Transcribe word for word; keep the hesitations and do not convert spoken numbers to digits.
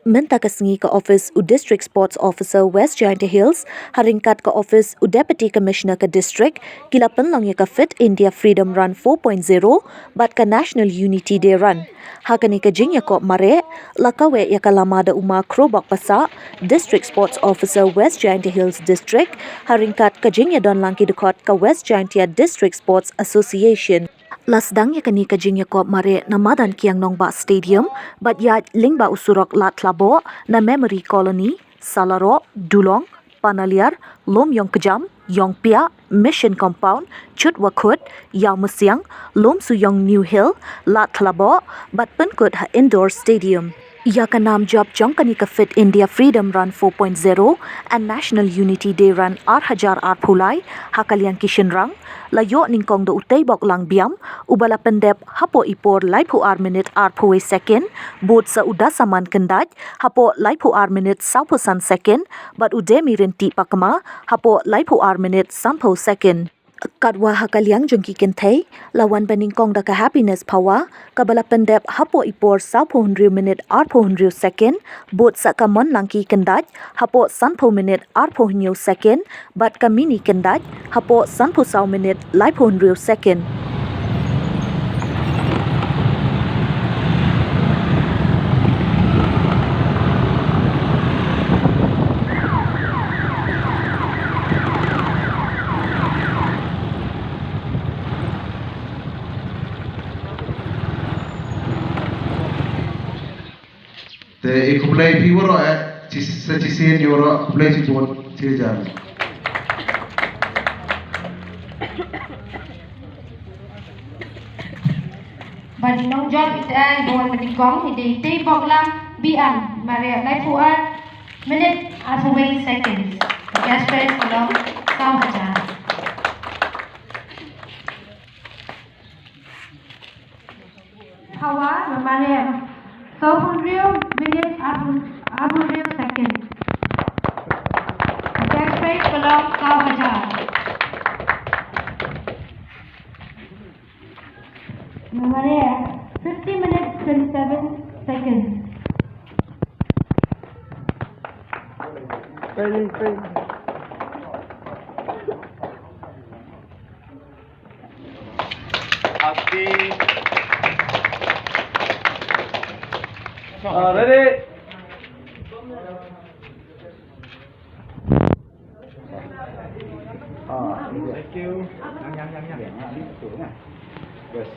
Mynta ka sngi ka office u District Sports Officer West Jaintia Hills, ha ryngkat ka office u Deputy Commissioner ka District, ki la pynlong ïa ka Fit India Freedom Run four point zero bad ka National Unity Day Run. Ha kane ka jingïakop mareh, la kaweh ïa ka lama da u Ma Khrobok Passah, District Sports Officer West Jaintia Hills District, ha ryngkat ka jingïadon lang ki dkhot ka West Jaintia District Sports Association. La sdang ïa kane ka jingïakop mareh na madan Kiang Nangbah Stadium, bad ïaid lyngba u surok Lad Thlaboh, na Memory Colony, Salaroh, Dulong, Panaliar, Lum Ïong Kjam, Ïong Piah, Mission Compound, Chutwakhut, Ïawmusiang, Lumsuiong New Hill, Lad Thlaboh, bad pynkut ha Indoor Stadium. Ïa ka nam jop jong kane ka Fit India Freedom Run four point zero and National Unity Day Run ar hajar arphew lai, ha ka liang ki shynrang, la ïoh nyngkong da u Teiboklang Biam, uba la pyndep hapoh i por laiphew ar minit arphew wei second, bud sa u Dasaman Kyndait, hapoh laiphew ar minit sawphew san second, bad u Demi Ryntih Pakma, hapoh laiphew ar minit sanphew second. Katwa ha ka liang jong ki kynthei, la wan ba nyngkong da ka Happiness Phawa, kaba la pyndep hapoh i por sawphew hynriew minit arphew hynriew second, bud sa ka Monlangki Kyndait, hapoh sanphew minit arphew hynñiew second, bad ka Mini Kyndait, hapoh sanphew saw minit laiphew hynriew second. Te i khublei phi waroh, eh, chi, sa chi sien ïa waroh, khublei chibun, chi jan. Bad i nongjop ita i ba wan ba nyngkong i dei i Teiboklang Biam, mareh laiphew ar minit arphew wei seconds. Cash prize ka long saw hajar. Phawa, mareh sawphew hynriew minit arphew, arphew hynriew seconds. Cash prize ka long saw hajar. Mareh fifty minutes, twenty-seven seconds. Peng, peng. Happy. Ah, ready. Ah, iya. Thank you. Yang, yang, yang, yang. Yang, ah, ini betul, kan? Yes.